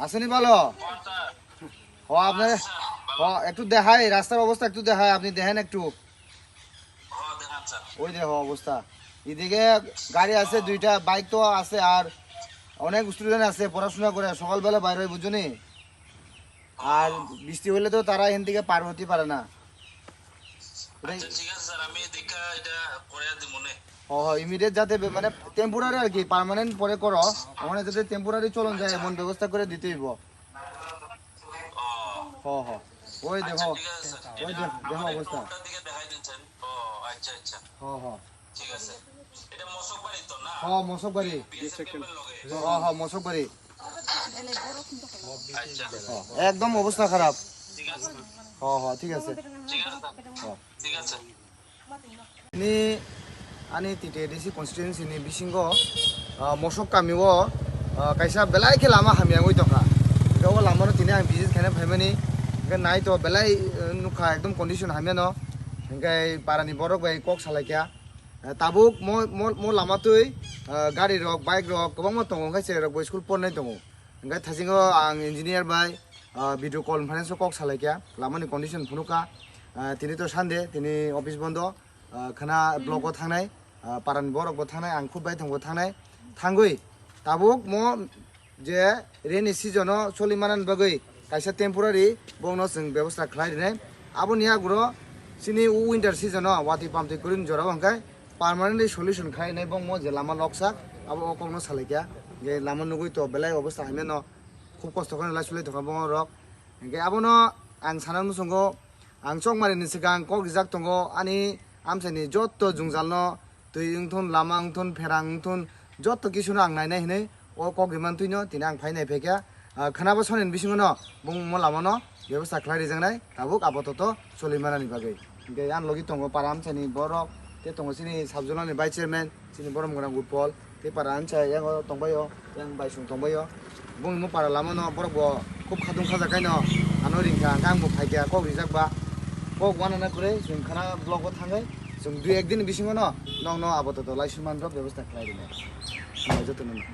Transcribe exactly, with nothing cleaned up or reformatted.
আসেনি ভালো? ও, আপনার, ও, একটু দেখাই, রাস্তার অবস্থা একটু দেখাই, আপনি দেখেন একটু। ওই দেখো অবস্থা, এদিকে গাড়ি আছে দুইটা, বাইক তো আছে, আর অনেক স্টুডেন্ট আছে পড়াশোনা করে, সকালবেলা বাইরে হয়, বুঝছো নি? আর বৃষ্টি হলে তো তারা এখান থেকে পার হতে পারে না। আচ্ছা, ঠিক আছে স্যার, আমি দেখা এটা করে দিব নে। ও, ইমিডিয়েট যাতে বে-, মানে টেম্পোরারি আর কি, পার্মানেন্ট পরে করো, ওখানে যাতে টেম্পোরারি চলন যায় এমন ব্যবস্থা করে দিতে হইব। ও। হ, হ। ওই আচ্ছা, দেখো, ঠিক আছে স্যার। ওই এটা দেখ-, দেখো আমাদের অবস্থা। কোনটার দিকে দেখাই দিচ্ছেন? ও, আচ্ছা, আচ্ছা। হ, হ। ঠিক আছে। এটা মশকবাড়ি তো না? হ, মশকবাড়ি। বিএসএফ ক্যাম্পের লগে? হ, হ, মশকবাড়ি। আচ্ছা। হ, একদম অবস্থা খারাপ। ঠিক আছে। হ, হ, ঠিক আছে। ঠিক আছে স্যার। হ। ঠিক আছে। Ni ani T T A D C constituency ni bisingo, ah, Mosok kami o, ah, kaisa belai khe lama hamya wngwi tongkha. Hwnkhe o lama no tini ang visit khaina phaimani, hwnkhe nai to belai, eh, nukha ekdom condition hamya no. Hwnkhe para ni borok bai kok salai kha. Eh, tabuk mo, mo, mo lama twi, ah, gari rok, bike rok kwbangma tongo, hwnkhe cherai rok bo school pornai tongo. Hwnkhe thaisingo ang engineer bai, ah, video conference o kok salai kha, lama ni condition phunuk kha. Ah, tini to Sunday, tini office bondo, ah, khana block o thangnai, ah, para ni borok bo thangnai, ang khub bai thangbo thangnai, thangwi tabuk mo je rainy season o choli manani bagwi kaisa temporary bongno chwng bebosta khlai rinai. Aboni aguro chini winter season o watwi pamtwi kwrwini jora o hwnkhe permanently solution khlai rinai bongmo je lama loksak abo o kokno salai kha. Je lama nugwi to belai obosta hamya no khub kosto khe lai sulai tongkha bongorok. Hwnkhe abono ang sana muchungo, ang chokmani ni swkang kok rijak tongo ani amchaini jotto jwngjalno, twi wngthun, lama wngthun, pherang wngthun, jotto kisuno ang nainai hinwi o kok rimani twino tini ang phai nai phaikha. Ah, khwnabo sonini bisingono bungmo lamano bebosta khlai rijaknai tabuk apatot choli manani bagwi. Hwnkhe ani logi tongo para amchaini borok, tei tongo chini sub zonal ni vice chairman, chini borom gwnang Utpol, tei para ancha yang o tongbaio, yang baisung tongbaio. Bungni mo para lama no borok bo khub khatung khajak kaino ano ringkha, hwnkhe ang bo phaikha kok rijak ba. Kok wana na kwrwi chwng khana block o thangwi chwng dui ek din bisingo no nokno apatot lai suman rok bebosta khlai rinai. Jotono no.